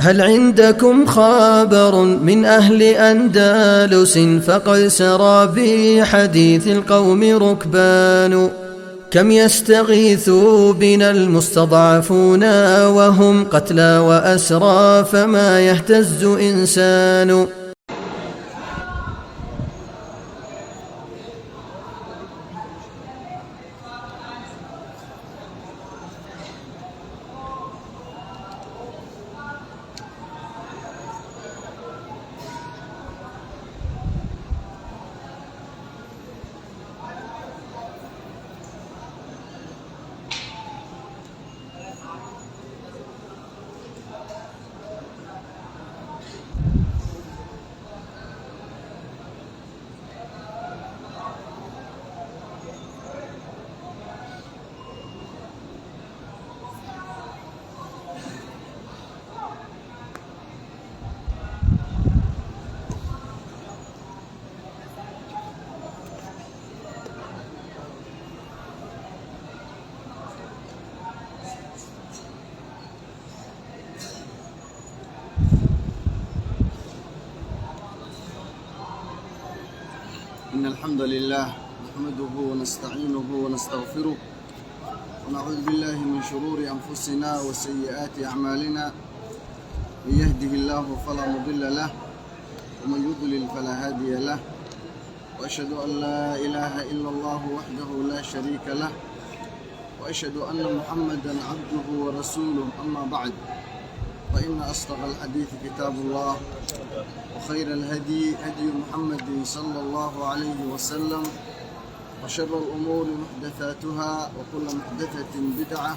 هل عندكم خبر من أهل أندلس؟ فقد سرى بحديث القوم ركبان. كم يستغيث بنا المستضعفون وهم قتلى وأسرى، فما يهتز إنسان. إن الحمد لله نحمده ونستعينه ونستغفره، ونعوذ بالله من شرور أنفسنا وسيئات أعمالنا. من يهده الله فلا مضل له، ومن يضلل فلا هادي له. وأشهد أن لا إله إلا الله وحده لا شريك له، وأشهد أن محمدا عبده ورسوله. أما بعد، فإن أصدق الحديث كتاب الله، وخير الهدي هدي محمد صلى الله عليه وسلم، وشر الأمور محدثاتها، وكل محدثة بدعة،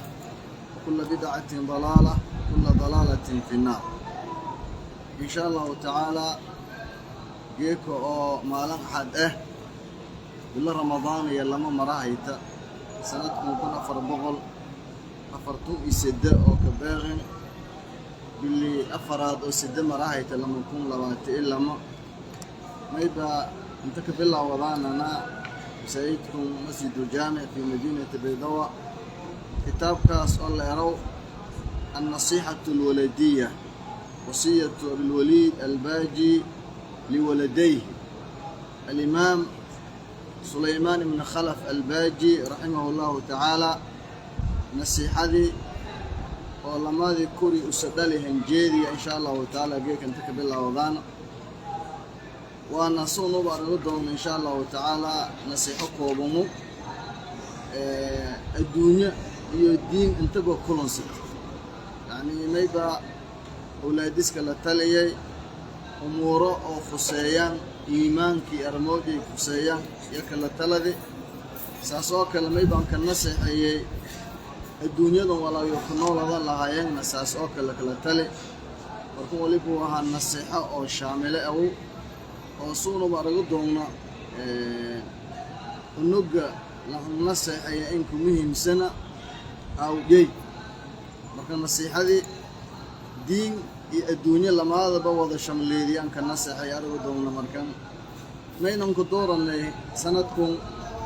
وكل بدعة ضلالة، وكل ضلالة في النار. إن شاء الله تعالى، geeka oo maalin Axad ah, bilo Ramadaan iyo lama marahayta, sanadkan 1443 oo ka beeqin bili afaraad oo side marahayta 2022, mayba inta ka bilaawadaanana masaajidkun Masjiduljaamic fi madiinati Baydawa, kitaabkaas oo la erow Annasiixatu Alwaladiya, wasiyatu Abilwaliid Albaaji liwaladayhi, alimaam Sulaymaan ibni Khalaf Albaaji raximahu llahu tacaala, nasiixadii oo lamadii kuri usa dhali hanjeediya. Insha Allahu tacaala, geeka inta ka bilaawdaan waana suunuba arago doona, insha Allahu tacaala. Nasiixo koobamu adduunyo iyo diin intaba kulansata, yacnii mayba awlaadiska la taliyay umuuro oo khuseeyaan iimaankii armoodii khuseeyaan iyo kala taladi. Saas oo kale maybaan ka naseexeeyey adduunyadan walaayo ku noolada lahaayeenna, saas oo kale kala tali. Marka walibuu ahaa nasiixo oo shaamile awow oo suunuba arago doona. Unuga la naseexeeya inku muhiimsana awgey. Marka nasiixadii diin iyo adduunyo lamaadaba wada shamleediyaan ka naseexay arago doona. Markan maynan ku dooranay sanadkun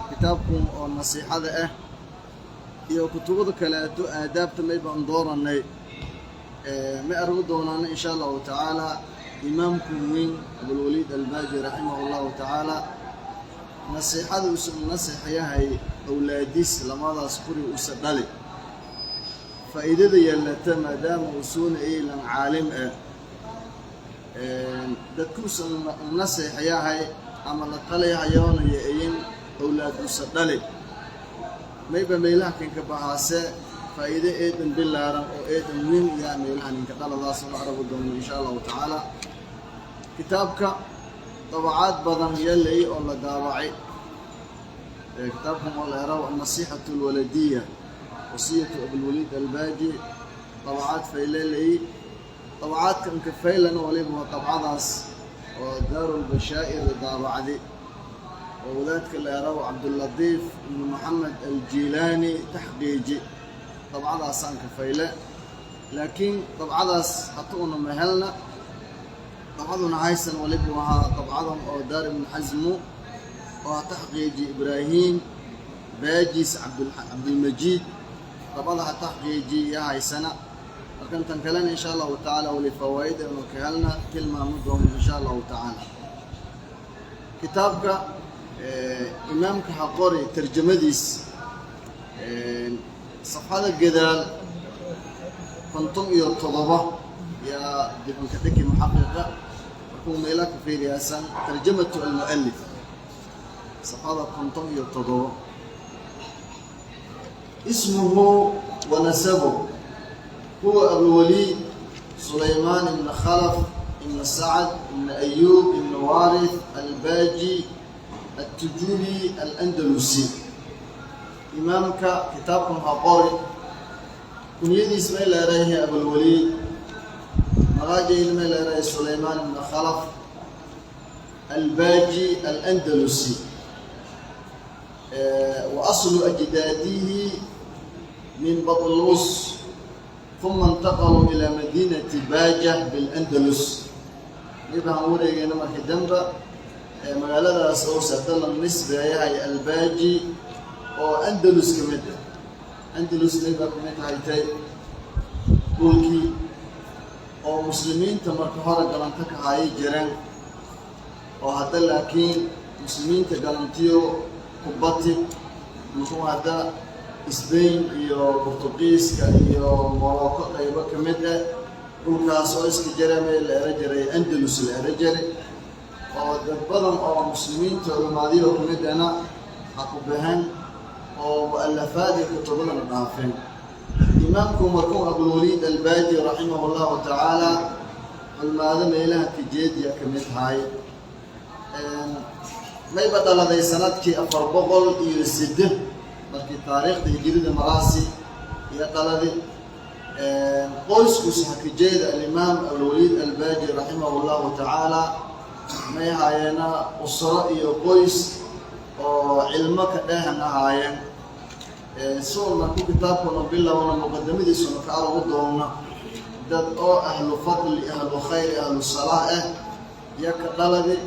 kitaabkun oo nasiixada ah iyo kutubada kaleeto aadaabta may baan dooranay? May arago doonaana, insha Allahu tacaala, imaamku weyn Abulwaliid Albaaji raximahu llahu tacaala nasiixada uusan naseexayahay awlaadiis lamadaas kuri usa dhali, faa'iidada yeelata, maadaama usuuna eylan caalim ah, dadkuusan naseexayahay ama la talihayoonaya eyin awlaad usa dhali, mayba meelaha kinka bahaase faa'iido eedan bilaaran oo eedan weyn yaa meelaha ninka dhaladaas la arago doono, insha Allahu tacaala. Kitaabka dabacaad badan yalay oo la daabacay. Kitaabkan oo la eraw Annasiixatu Alwaladiya, wasiyatu Abilwaliid Albaaji, dabacaad faylelay. Dabacaadka inka faylana waliba waa dabcadaas oo Daarulbashaa'ir daabacdi, oo wadaadka la eraw Cabdulatiif ibnu Maxamed Aljiilaani taxqiiji. Dabcadaasaan ka fayle, laakiin dabcadaas hata una mahelna. Dabcaduna haysan waliba ahaa dabcadan oo Daar Ibnu Xasmu oo taxqiiji Ibraahim Baajis Cabdulmajiid, dabcada ha taxqiiji iyo haysana. Markan tan kalena, insha Allahu tacaala, wali fawaa'id aynu ka helna tilmaamo doono, insha Allahu tacaala. Kitaabka imaamka ha qori tarjamadiis safxada gadaal 57 yaa dibanka dheki muxaqiqa. Markuu meela ka fiiriyaasan tarjamatu almualif, safxada 57. Ismuhu wa nasabuh: huwa Abulwaliid Sulaymaan ibn Khalaf ibn Sacad ibn Ayub ibn Waarith Albaaji Altujuli Alandalusi. Imaamka kitaabkan waxaa qori kunyadiis may leerayahay Abulwaliid, magaajayna may leerahay Sulaymaan ibn Khalaf Albaaji Alandalusi. Wa aslu ajdaadihi min Batlus, uma intaqaluu ilaa madiinati Baajah bilandalus. Nibahan wareegayna markii damba magaaladaas oo sadalan nisbeeyahay Albaaji oo Andalus ka mid ah. Andalus nayba ka mid haytay dhulkii oo muslimiinta marka hore galanto ka haayay jireen, oo hadda laakiin muslimiinta galantiyo kubati muxuu hadda Sbain iyo Portugiiska iyo Morocco qaybo ka mid ah. Dhulkaas oo iska jarame la ero jiray Andalus la ero jiray, oo dad badan oo muslimiinta culamaadiyo ka mid ahna ha ku baxeen oo mu'alafaadii kutubadana dhaafeen. Imaamku markuu Abulwaliid Albaaji raximah Allahu tacaala culmaado meelaha kajeediya ka mid haay. Mayba dhaladay sanadkii 408 markii taariikhda hijirida maraasi iyo dhaladi. Qoyskus hakajeeda alimaam Alwaliid Albaaji raximah Allahu tacaala may ahaayeena usro iyo qoys oo cilmo ka dheehan ahaayeen. Suun markuu kitaabkuna bilowna muqadamadiisuna ka aragu doonna, dad oo ahlu fadli, ahlu khayr, ahlu salaah ah iyo ka dhaladi.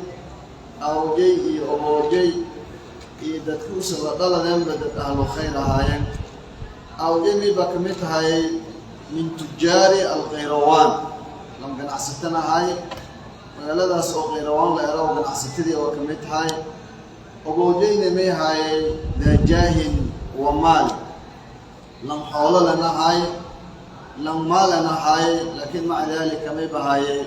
Awjay iyo oboojay iyo dadkuusa la dhaladeenba dad ahlu khayr ahaayeen. Awjay may baa ka mid tahay min tujaari Alkhayrawaan, lam ganacsatana ahay magaaladaas oo Khayrawaan la ero ganacsatadii oo ka mid tahay. Oboojayna may ahaayey daajaahin wa maal, lan xoolo lana ahay, lan maalana ahay, laakiin maca daalika may bahaayey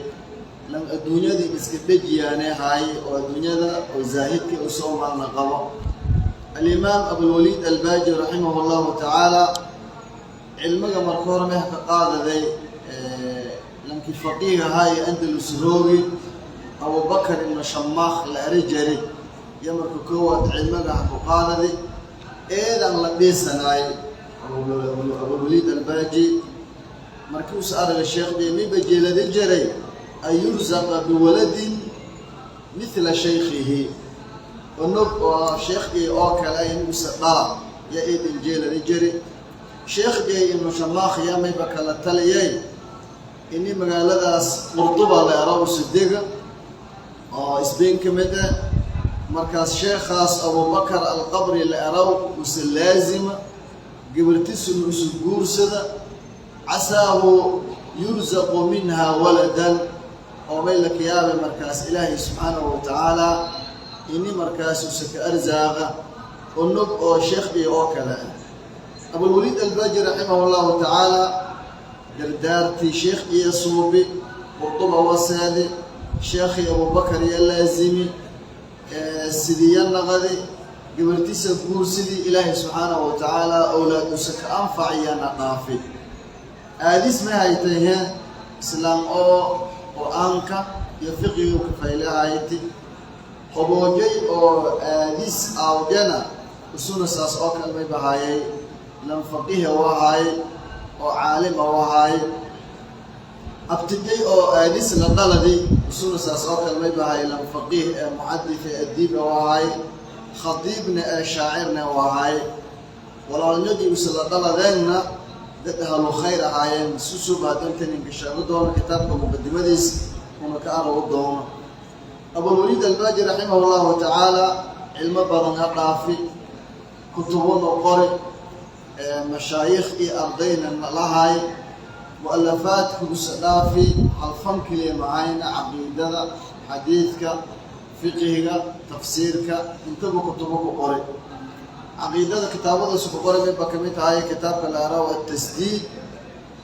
lan adduunyadii iska dhejiyaane ahay oo adduunyada oo zaahidka u soo maalna qabo. Alimaam Abulwaliid Albaaji raximah Allahu tacaala cilmiga marka hore meha ka qaadaday lankii faqiih ahaa ee Andalus roogi, Abubakar ibnu Shamaakh la eri jari, iyo marka koowaad cilmiga ha ku qaadaday. Eedan la dhiisanaay Abulwaliid Albaaji markiusa araga sheekhdii miba jeeladi jiray an yurzaqa biwaladin mithla shaykhihi, onog oo sheekhdii oo kale inuusa dhala ya eedan jeeladi jiri. Sheekhdii ibnu Shamaakh yaa mayba kala taliyay ini magaaladaas Qurduba la ero usidega oo Sbain ka mid ah, markaas sheekhaas Abubakar Alqabri la erow use laazima, gabartisuna usu guursada, casaahu yurzaqu minha waladan, oo may la kiyaabay markaas Ilaahay subxaanahu wa tacaala ini markaas use ka arsaaqa onog oo sheekhdii oo kale ah. Abulwaliid Albaaji raximah Allahu tacaala dardaartii sheekh iyo suubi Qurduba waseedi, sheekhii Abubakar iyo laazimi, sidiya naqadi, gabartiisa guursidii, Ilaahay subxaanahu wa tacaala owlaad usa ka anfaciyana dhaafi. Aadis may haytay he islaam oo qur-aanka iyo fiqiga kafaylahayati. Hoboojay oo aadis aawjana usuna saas oo kale may bahaayay lan faqiha u ahaay oo caalima u ahaay. Abtijay oo aadis la dhaladi usuna saas oo kale may bahaayay lan faqiih ee muxadith ee adiib u ahaay, khadiibna ee shaacirna u ahaay. Walaalnyadii use la dhaladeenna dad ahlu khayr ahaayeen. Susuba hadantaninka sheego doono kitaabka muqadimadiis una ka arago doono. Abulwaliid Albaaji raximah Allahu tacaala cilmo badan ha dhaafi, kutubuna qori, mashaayikh iyo ardayna lahay. Mu'alafaadka usa dhaafi halfan keliya mahayna, caqiidada, xadiidka, fiqihiga, tafsiirka, intaba kutubo ku qoray. Caqiidada kitaabadasu ku qoray midba ka mid tahay kitaabka la araw Altasdiid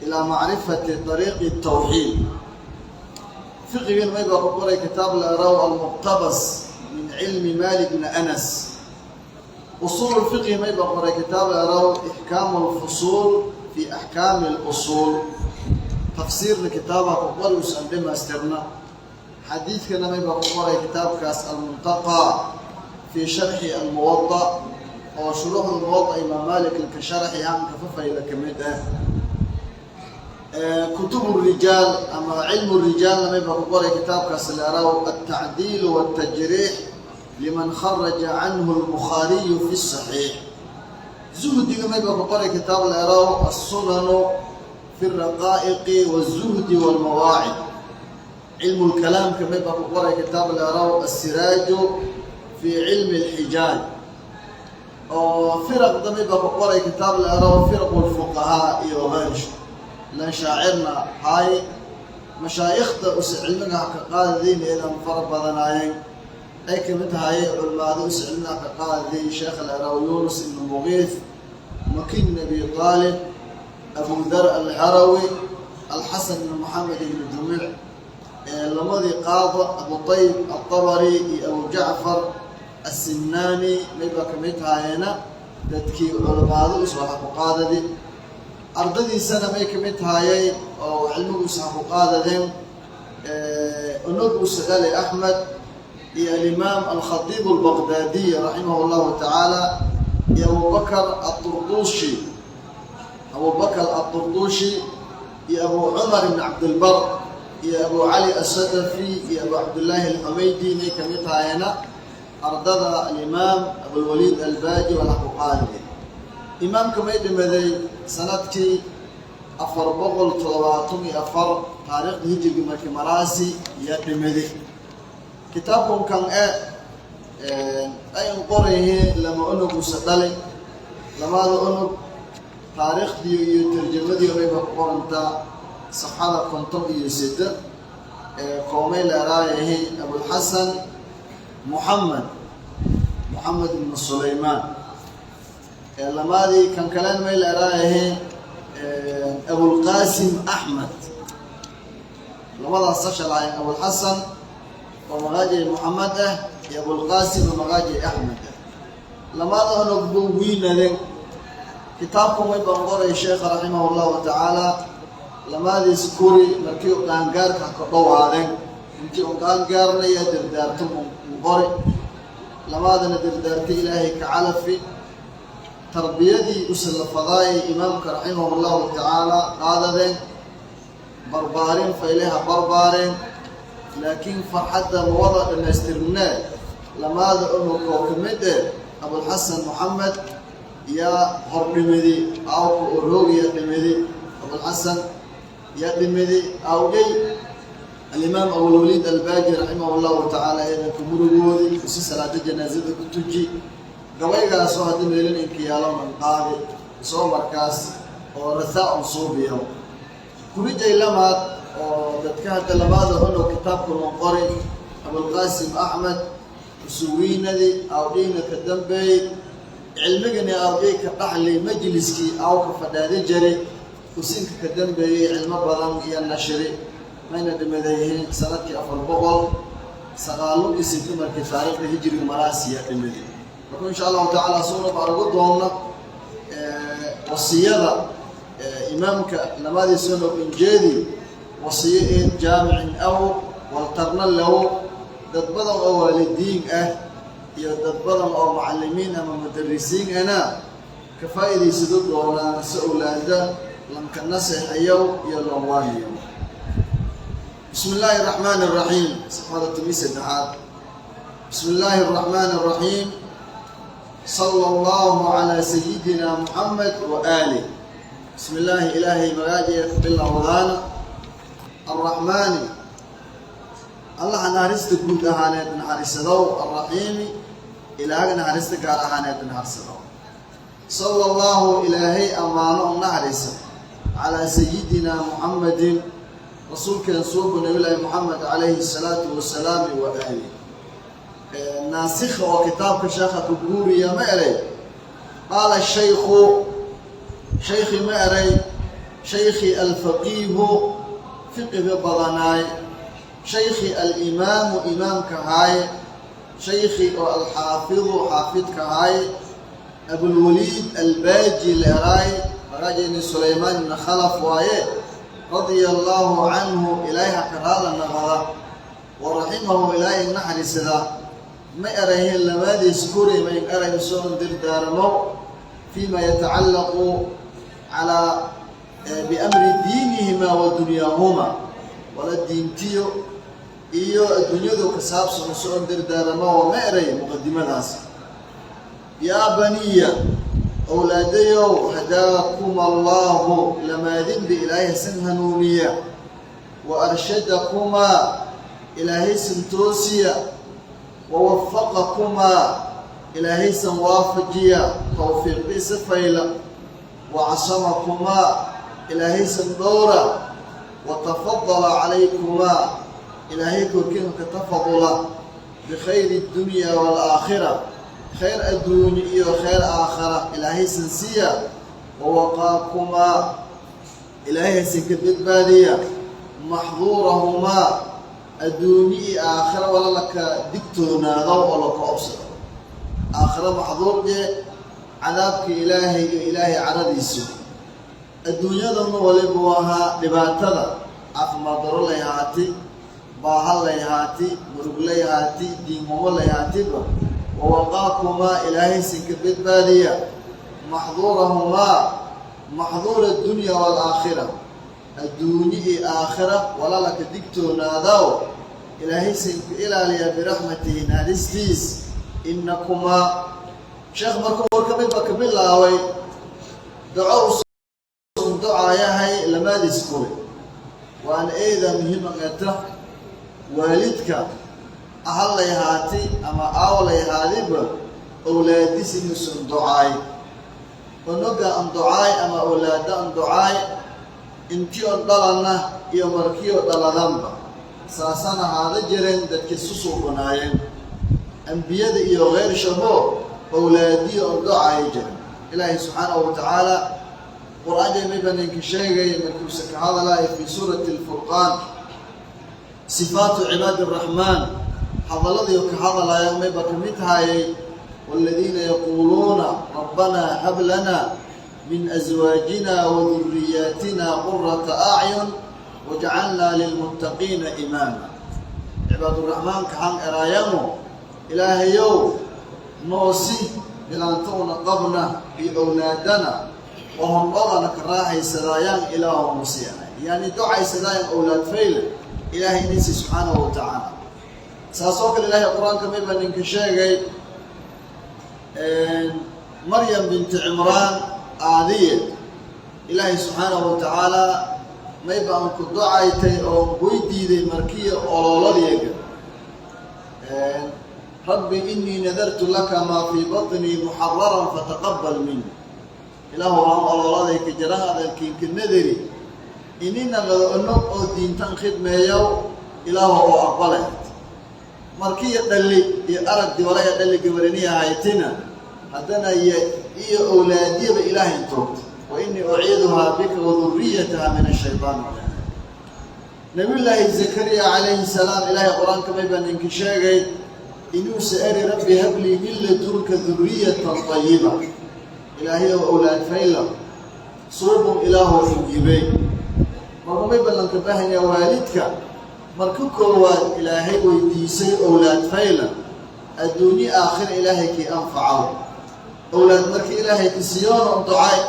ilaa macrifati طariiqi الtawxiid. Fiqigan may baa ku qoray kitaab la araw Almuqtabas min cilmi Malik bni Anas. Usuul lfiqhi may baa qoray kitaab la araw Ixkaamu اlfusuul fi axkaami اlusuul. Tafsiirna kitaabaa ku qoray usan dhamaystirna. Xadiidkana may baa ku qoray kitaabkaas Almuntaqaa fi sharxi Almuwada, oo shuruuxda Muwada Imaam Malik ka sharxi hanka fafayla ka mid ah. Kutub rijaal ama cilmu rijaalna may baa ku qoray kitaabkaas la araw Altacdiil waltajriix liman kharaja canhu albukhaariyu fi saxiix. Zuhdiga may baa ku qoray kitaab la araw Assunanu fi alraqaa'iqi walzuhdi walmawaacid. Cilmu lkalaamka may baa ku qoray kitaab la araw Assiraaju fi cilmi alxijaaj. Oo firaqda may baa ku qoray kitaab la araw Firaqu lfuqahaa iyo hayrsho. Lan shaacirna hay mashaayikhta use cilmiga ha ka qaadadayn eedan fara badanaayeen, ay ka mid tahay culmaado use cilmiga ka qaadaday: sheekh la araw Yunus ibnu Mugiith, Makin ibn Abi Aalib, Abu Dar Alharawi, Alxasan ibn Moxamed ibn Jumic, lamadii qaado Abu Tayib Altabari iyo Abu Jacfar Assimnaani, may baa ka mid tahayeena dadkii culmaado us waxa ku qaadadi. Ardadiisana may ka mid tahayay oo cilmiguisa ha ku qaadadeen onog usa dhalay Axmed, iyo alimaam Alkhatiib Albaqdaadiy raximah llahu tacaala, iyo Abubakar Aturdushi, Abubakar Aturdushi, iyo Abu Cumar ibn Cabdilbar, iyo Abu Cali Asadafi, iyo Abu Cabdillaahi Alxumaydi, may ka mid tahayeena ardada alimaam Abulwaliid Albaaji wala ku qaadade. Imaamka may dhimaday sanadkii 474 taariikhda hijirka markii maraasi yaa dhimaday. Kitaabkunkan e ayan qorayheen lama unug usa dhalay. Lamada unug taariikhdii iyo tarjamadii mayba ku qorantaa safxada 53. Koomay leeraayahay Abulxasan Moxamed, Moxamed ibnu Sulaymaan. Lamaadii kan kalen may leeraayahay Abulqaasim Axmed. Labadaas sashalahayn, Abulxasan oo magaajay Moxamed ah iyo Abulqaasim oo magaajay Axmed ah. Lamada unug buu wiinadeen. Kitaabku may baan qoray sheekha raximah llahu tacaala lamadiis kuri markii qaangaarka ka dhowaadeen. Intii un qaangaarnaya dardaarto un qori. Lamaadana dardaartay Ilaahay ka calafi. Tarbiyadii usalafadaayay imaamka raximah llahu tacaala qaadadeen, barbaarin fayleha barbaareen, laakiin farxadda mawada dhammaystirnee. Lamaada unug oo ka mid eh Abulxasan Moxamed yaa hordhimidi, aawka oo roogiya dhimidi. Abulxasan yaa dhimidi aawgay. Alimaam Abulwaliid Albaaji raximah llahu tacaala eedanka murugoodi usi salaada janaasada ku tuji. Gabaygaasoo haddii meelin inkiyaalonan qaadi soo markaas oo rathaa on suubiyo kurijay lamaad oo dadka hadda lamaada unug kitaabka non qoray. Abulqaasim Axmed usuwiinadi aawdhiina ka dambeeyey, cilmigani aawdhii ka dhaxli, majliskii aaw ka fadhaadi jari usinka ka dambeeyey, cilmo badan iyo nashri. Mayna dhimadayihiin sanadkii 409 markii taariikhda hijriga maraasiya dhimadi. Marka insha allahu tacaala suuna baaragu doonna wasiyada imaamka lamadiisuna injeedi, wasiyo ee jaamicin aw waltarna low dad badan oo waalidiin ah iyo dad badan oo macallimiin ama mudarisiin ana ka faa'iidaysado doonaan si owlaada lanka naseexayow iyo loonwaaniyo. Bismi illaahi araxmaani araxiim. Safxada 13aad. Bismi illaahi araxmaani araxiim. Sala allahu calaa sayidina Muxamed wa aalih. Bismi illaahi, Ilaahay magaajeeda ku bilowdaana. Arraxmaani, Allaha naxariista guud ahaaneed naxariisadow. Alraxiimi, Ilaahaga naxariista gaar ahaaneed naxariisadow. Sala allahu, Ilaahay ammaano u naxariisa. Calaa sayidina Muxamadin, rasuulkeen suubu Nabillaahi Moxamed calayhi الsalaatu wasalaam wa aali. Naasikha oo kitaabka sheekha ku guuriya ma eray: qaala shaykhu, shaykhi ma eray, shaykhi alfaqiihu, fiqiga badanaay, shaykhi alimaamu, imaamka haaye, shaykhi oo alxaafidu, xaafidka haaye, Abulwaliid Albaaji leeraay, magacayni Sulaymaan ibna Khalaf waaye, radia allaahu canhu, Ilaahay ha ka raala naqada, wa raximahu, Ilaahay naxariisada, ma erayhin lamaadiis kuri mayn eray soo dirdaaramo fiima yatacallaqu calaa biamri diinihima wa dunyaahuma, wala diintiyo iyo adduunyadu ka saabsan soo dirdaaramo. Oo ma eray muqadimadaas: yaa baniya, owlaadayow, hadaakuma allaahu, lamaadinba Ilaahay san hanuuniya, wa arshadakumaa, Ilaahay san toosiya, wa wafaqakumaa, Ilaahay san waafajiya towfiiqdiisa fayla, wa casamakumaa, Ilaahay san dhowra, wa tafadala calaykumaa, Ilaahay korkiina ka tafadula, bikhayri اddunya waalaakhira, khayr adduunye iyo khayr aakhara Ilaahay san siiya, wawaqaakumaa, Ilaahay haysan ka badbaadiya, maxduurahumaa, adduunye iyo aakhira wala laka digtoonaado oo laka obsado. Aakhira maxduurdee cadaabka Ilaahay iyo Ilaahay caradiisu. Adduunyadana walibu ahaa dhibaatada, caafimaad daro lay haati, baaha lay haati, murug lay haati, diinhumo lay haatiba. Wawaqaakumaa, Ilaahay sinka badbaadiya, maxduurahumaa, maxduura addunya waalaakhira, adduunye iyo aakhira walalaka digtoonaadaw Ilaahay sinku ilaaliyaa, biraxmatihi, naxariistiis. Inakumaa, sheekh markuu warka midba ka bilaabay duco usun ducayahay lamaadiis kule, waana eeda muhiimaqeta waalidka ahallay haati ama aawlay haadiba owlaadis inuusan ducaay, onoga an ducaay ama owlaada an ducaay, intii on dhalanna iyo markiio dhaladanba. Saasana haada jireen dadkii susuubanaayeen, ambiyada iyo kheyr shabo owlaadiyo on ducaaya jiren. Ilaahay subxaanahu wa tacaala qur-aanka mayba ninka sheegay markuuse ka hadalaya fii suurati Alfurqaan sifaatu cibaadi araxmaan, hadalladiio ka hadalaya mayba ka mid hayay: waaladiina yaquuluuna rabbanaa hab lana min aswaajina wa duriyaatina qurata acyun wajcalnaa lilmuttaqiina imaama. Cibaaduraxmaanka xan eraayamo: Ilaahayow, noosi bilaanta una qabna iyo owlaadana oo hondhodana ka raaxaysadaayaan, Ilaahow noosiyanay. Yani ducaysadaayaan owlaad fayle Ilaahay inaysi subxaanahu wa tacaala. Saas oo kale Ilaahay qur-aanka mayba ninka sheegay Maryam binti Cimraan aadiye, Ilaahay subxaanahu wa tacaala mayba aan ku ducaytay oo weydiiday markiya ololadiyaga: rabbi inii nadartu laka maa fii baطnii muxararan fataqabal mini. Ilaahu, aan ololaday ka jaraha adalkiinka nadari inina lada onog oo diintan khidmeeyow, Ilaahu oo aqbalay. Markiya dhalli iyo aragdi walaya dhalli gabaraniya haytina, haddana iyo owlaadiyaba Ilaahay toogta: wa inii uciiduhaa bika wa duriyataha min ashayطaan. Nabiyullaahi Zakariya calayhi salaam, Ilaahay qur-aanka may baa ninka sheegay inuusa eri: rabbi hablii min ladunka duriyatan طayiba. Ilaahay oo owlaad fayla suubun Ilaahoo ingibey. Marka may ballanka baahanya waalidka marka koowaad Ilaahay weydiisay owlaad fayla, adduunye aakhira Ilaahay kii anfacow. Owlaad markii Ilaahay ka siyoona ducay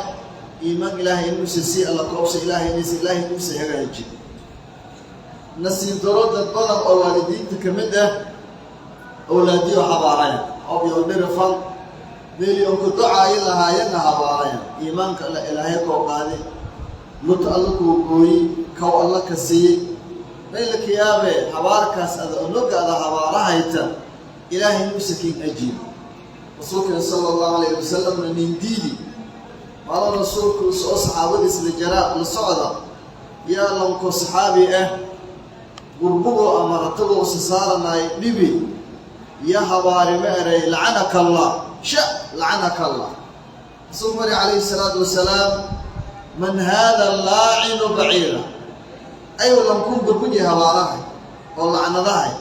iimaan Ilaahay inuusa sii, alla koobsa Ilaahay inuusa, Ilaahay inuusa hagaaji. Nasiib daro, dad badan oo waalidiinta ka mid ah owlaadiyo habaarayan obyo dhirifan meeli onku ducaayi lahaayeenna habaarayan. Iimaanka alla Ilaahay koo qaadi, luta alla kuu gooyi, kow alla ka siiyey. Mayla kiyaabe habaarkaas ada onoga ada habaarahayta Ilaahay inuusa kiin ajiib. Rasuulkeen sala allahu alayhi wasalamna nin diidi. Maalin Rasuulku soo saxaabadiis la jaraa la socda, yaa lanko saxaabi ah gurbugo ama ratago usa saaranay dhibi ya habaarima eray: "Lacanaka Allah, sha lacanaka Allah." Rasuulku mari calayhi salaatu wasalaam: "Man haada laacinu baciira?" Ayow lankun gurbuji habaarahay oo lacnadahay?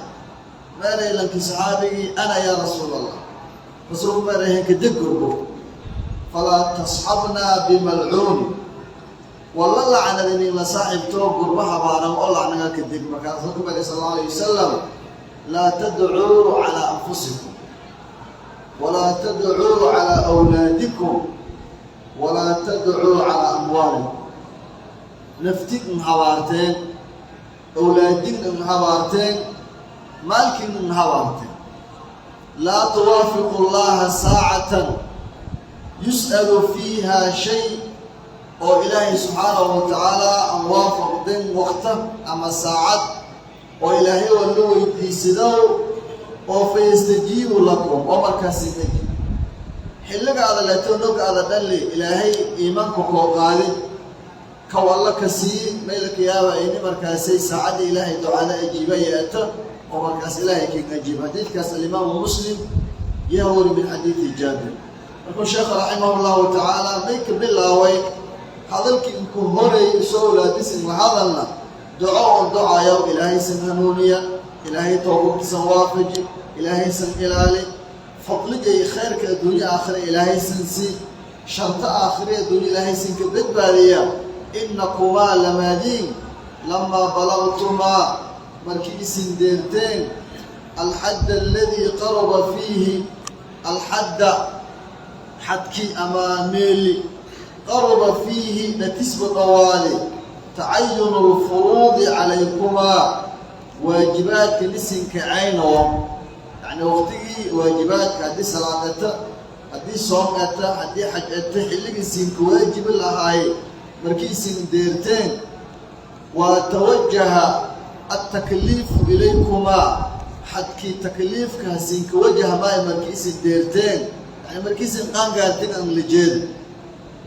Meeray lankii saxaabigii: "Ana yaa Rasuul Allah." Rasuulku meeray: "Henkadeg gurbo, falaa tasxabnaa bimalcuun, walla lacnadinin la saaxiibtoo gurbo habaaran oo lacnaga kadeg." Markaa rasuulku meeray sal allahu alayh wasalam: "Laa tadcuu calaa anfusikum, walaa tadcuu calaa awlaadikum, walaa tadcuu calaa amwaalikum." Naftig n habaarteen, awlaadin n habaarteen, maalkin n habaarteen. Laa tuwaafiqu llaha saacatan yus'alu fiiha shay, oo Ilaahay subxaanahu wa tacaala aan waafaqdin waqta ama saacad oo Ilaahay waa la weydiisado oo fayastajiibu lakum, oo markaasi naji xilliga ada leeto nog ada dhalli Ilaahay iimaanka koo qaadi kaw alla ka sii maylaka yaaba ini markaasay saacadda Ilaahay ducada ajiiba yeeto oo markaas Ilaahay kin ajiib. Xadiidkaas Alimaamu Muslim yaa wari min xadiidi Jaabir. Markuu sheekha raximah llahu tacaala may ka bilaaway hadalkii inku horay isoo awlaadisin la hadalna duco oo ducayo: Ilaahaysan hanuuniya, Ilaahay toobabkiisan waafaji, Ilaahaysan ilaali, fadligay khayrka adduunye aakhira Ilaahaysan si sharto aakhire adduunye Ilaahaysan ka badbaadiya. Innakumaa lamaadiin lamaa balagtumaa, markii isin deerteen, alxadda aladii qaraba fiihi, alxadda xadki ama meeli qaraba fiihi dhatisba dhawaade tacayunu lfuruudi calaykumaa, waajibaadka lisinka caynoo, yacni waqtigii waajibaadka, haddii salaad eta, haddii soom eta, haddii xaj eta, xilligii siinka waajibi lahaaye markii isin deerteen, waa tawajaha altakliifu ilaykumaa, xadkii takliifka hasiinka wajaha maay markii isin deerteen, yani markii isin qaangaarteen aan la jeedo.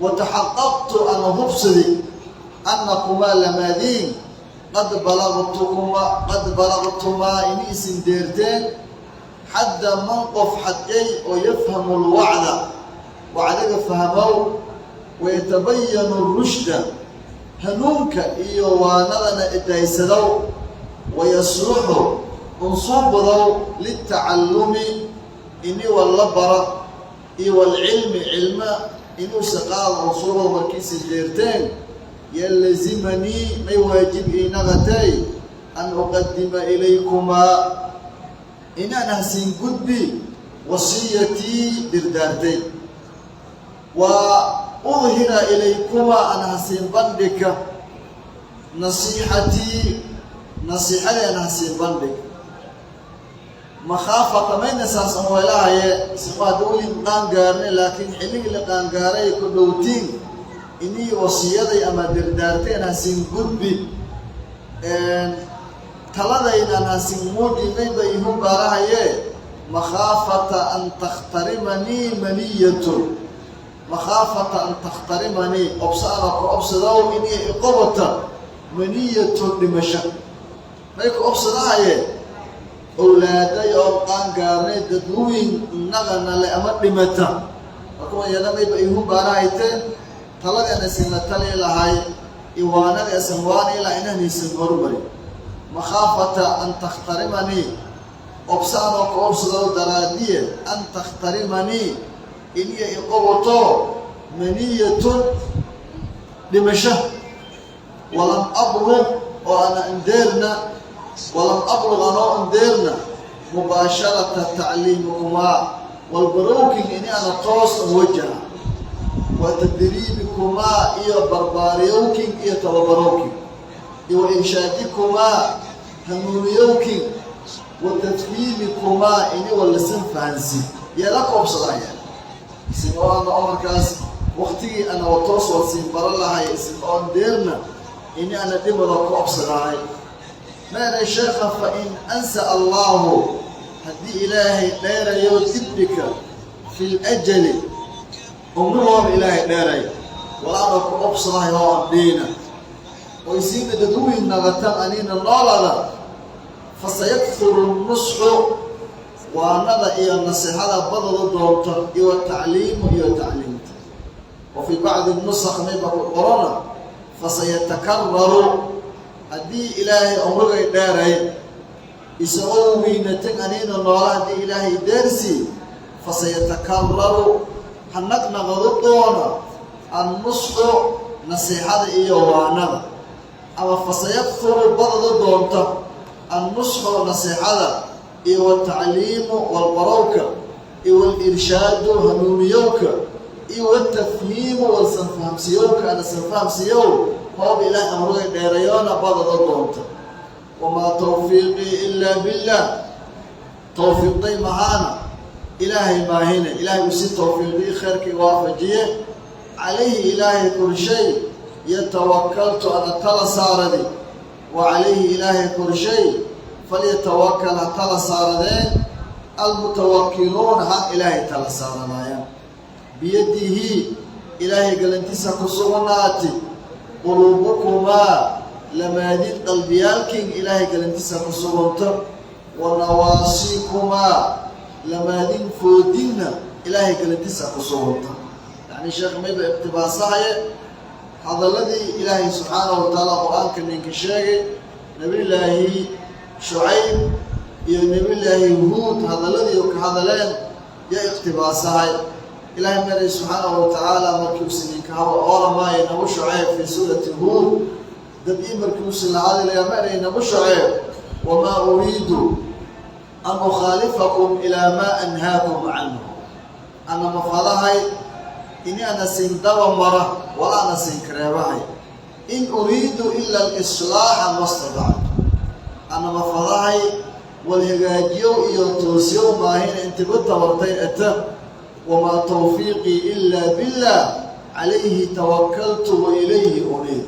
Wataxaqaqtu ana hubsadi annakumaa lamaadiin qad balagtukuma, qad balagtumaa, ini isin deerteen xadda man qof xadcay oo yafhamu lwacda, wacdiga fahmow, wayatabayanu rushda, hanuunka iyo waanadana idaysadow, wayasluxu unsuubadow litacallumi, ini walla bara, iyo walcilmi, cilma inuusa qaada unsuubado markiisa deerteen. Yalzimanii, may waajib iinagatay, an uqadima ilaykumaa, inaan hasiin gudbi wasiyatii, dirdaartay, wa udhira ilaykumaa, an hasiin bandhigka, nasiixatii, nasiixadii an hasiin bandhig. Makhaafata mayna saas an weelahaye siqo hadda welin qaangaarnay, laakiin xilligii la qaangaaray ku dhowtiin inii wasiyaday ama dirdaartay an hasiin gudbi, taladayna an hasiin muuji, mayba ihu baarahaye makhaafata an takhtarimanii maniyatun, makhaafata an takhtarimanii, obsa ana ku obsadow inii iqobata maniyatun, dhimasho. May ku obsadahaye? Owlaaday oo qaangaarnay dadweyn naqana le ama dhimata. Marka yada mayba ihu baarahayte taladeen isin la tali lahay, iwaanada isan waani lahay inaan horumari. Makhaafata an takhtarimanii, obsa anoo ka obsado daraadiye, an takhtarimanii, iniya iqobato maniyatun, dhimasho, walam ablug, oo ana indeerna, walam ablug, anoo indeerna mubaasharata tacliimikumaa, walbarowkin ini ana toos an wajaha, wa tadriibikumaa, iyo barbaariyowkin iyo tababarowkin, iyo wa inshaadikumaa, hanuuniyowkin, wa tafhiimikumaa, ini walasan fahansi yeela ka obsadaya isin oo ana oo markaas waktigii ana toos walsiin baro lahay isin oon deerna ini ana dhimado ka obsadahay. Meeray sheekha: fa in ansa Allaahu, haddii Ilaahay dheerayo dibdhika fi ljali, umrigooba Ilaahay dheerayo. Walaana ku obsadahay oo andhiina oo isiina dadweyn nagatan anina noolada, fasayakfuru nusxu, waanada iyo nasixada badada doonta, iyo tacliimu iyo tacliimta. Wa fii bacdi nusakh mayba ku qorona fasayatakarraru. Haddii Ilaahay umrigay dheeray, isagoo weynatan anina noola, haddii Ilaahay deersii, fasayatakarraru, ha naqnaqado doona, annusxu, nasiixada iyo waanada, ama fasayakfuru, badada doonta, annusxu, nasiixada iyo watacliimu, walbarowka, iyo walirshaadu, hanuuniyowka, iyo watafhiimu, walsanfahamsiyowka, ana sanfahamsiyow, hoob Ilaah amrugay dheerayoona badada doonta. Wamaa tawfiiqii ilaa billah, tawfiiqday mahaana Ilaahay maahine, Ilaahay uu si tawfiiqii khayrkii waafajiye. Calayhi, Ilaahay korshay, yatawakaltu, ana tala saaradi, wa calayhi, Ilaahay korshay, falyatawakal, ha tala saaradeen, almutawakiluun, ha Ilaahay tala saaranaayaan. Biyadihi, Ilaahay galantiisa ku sugnaati, quluubukumaa, lamaadin qalbiyaalkin Ilaahay galantiisa ku sugunto, wa nawaasiikumaa, lamaadin foodinna Ilaahay galantiisa ku sugunto. Yacni sheekh mayba iqtibaasahaye hadalladii Ilaahay subxaanahu watacaala Qur-aanka ninka sheegay, Nebillaahi Shucayb iyo Nebillaahi Huud hadalladii ka hadaleen ya iqtibaasahay. Ilaahay meray subxaanahu watacaala markii uusa ninka haba ooramaayo Nabu Shucayb fii suurati Huud, dad-ii markii uusa la hadlaya meray Nabu Shucayb: "Wamaa uriidu an ukhaalifakum ilaa maa anhaakum canhu", ana mafadahay ini ana siin daba mara wala ana siin kareebahay. "In uriidu ila alislaaxa ma stadactu", ana mafadahay wal hagaajiyow iyo toosiyow maahina intiba tabartay ata. "Wamaa tawfiiqii ilaa billah, calayhi tawakaltu wa ilayhi uniib",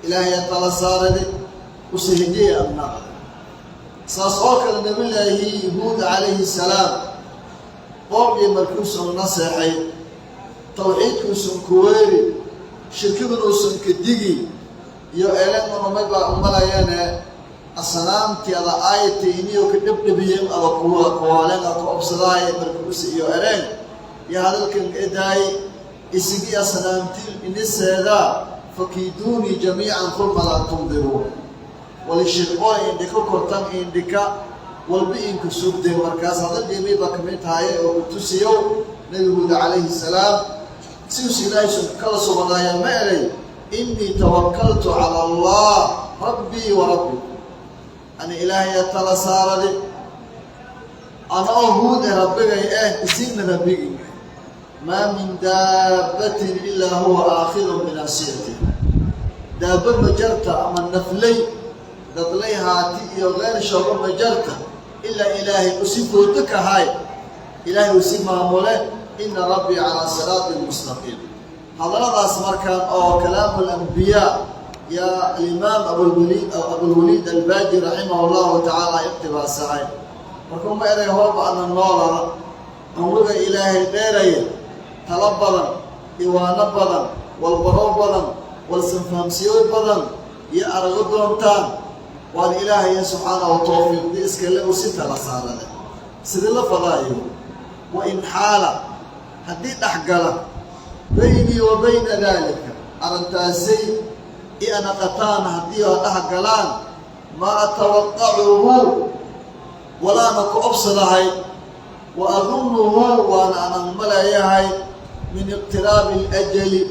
Ilaahay tala saarade, usahejiyay adnaqda. Saas oo kale Nebillaahi Huud calayhi salaam qoomkii markuusan naseexay, tawxiidkuusan kuweeri, shirkidun uusan ka digi iyo elenunamay baa umalayeene asnaamtii ada aayati iniyo ka dhebdhebiyeen, ada kuwa kuwaaleen ka obsadaay markuusa iyo eleen iyo hadalkan edaay isigi asnaamti iniseeda: "Fakiiduunii jamiican uma laa tundiruun", walishirqoy indhika kortan indhika walba inka sugdee. Markaas hadaldeemay baa kamid tahay oo ku tusiyow Nebi Huud calayhi salaam siduus Ilaahay kala suganaaya. Ma elay: "Innii tawakaltu cala Allah rabbii wa rabbikum", ani Ilaahaya tala saarade, ana oo Huud eh rabbigay eh isiinna rabbigii. "Maa min daabbatin ilaa huwa aakhidun binaasiyatiha", daabba ma jarta ama naflay dadlay haati iyo keyr shabo ma jarta ilaa Ilaahay usi foodo kahay, Ilaahay usi maamule. "Ina rabbii calaa siraatin mustaqiim". Hadalladaas markaan oo kalaamu alambiyaa yaa alimaam Abulwaliid Albaaji raximah allahu tacaala iqtibaasahay. Markuu ma eray hooba ana noolada cumriga Ilaahay dheeraya, talo badan, iwaano badan, walbarow badan, walsanfahamsiyo badan iyo arago doontaan, waan Ilaahaya subxaanahu tawfiiqdi iskale u si tala saarade sidii la fadaayo. Wa in xaala, haddii dhex gala, baynii wa bayna daalika, arrintaasay i anaqataan, haddii oo dhex galaan, maa atawaqacuhu, walaana ku obsadahay, wa adunnuhu, waana anan maleeyahay, min iqtiraabi alajali,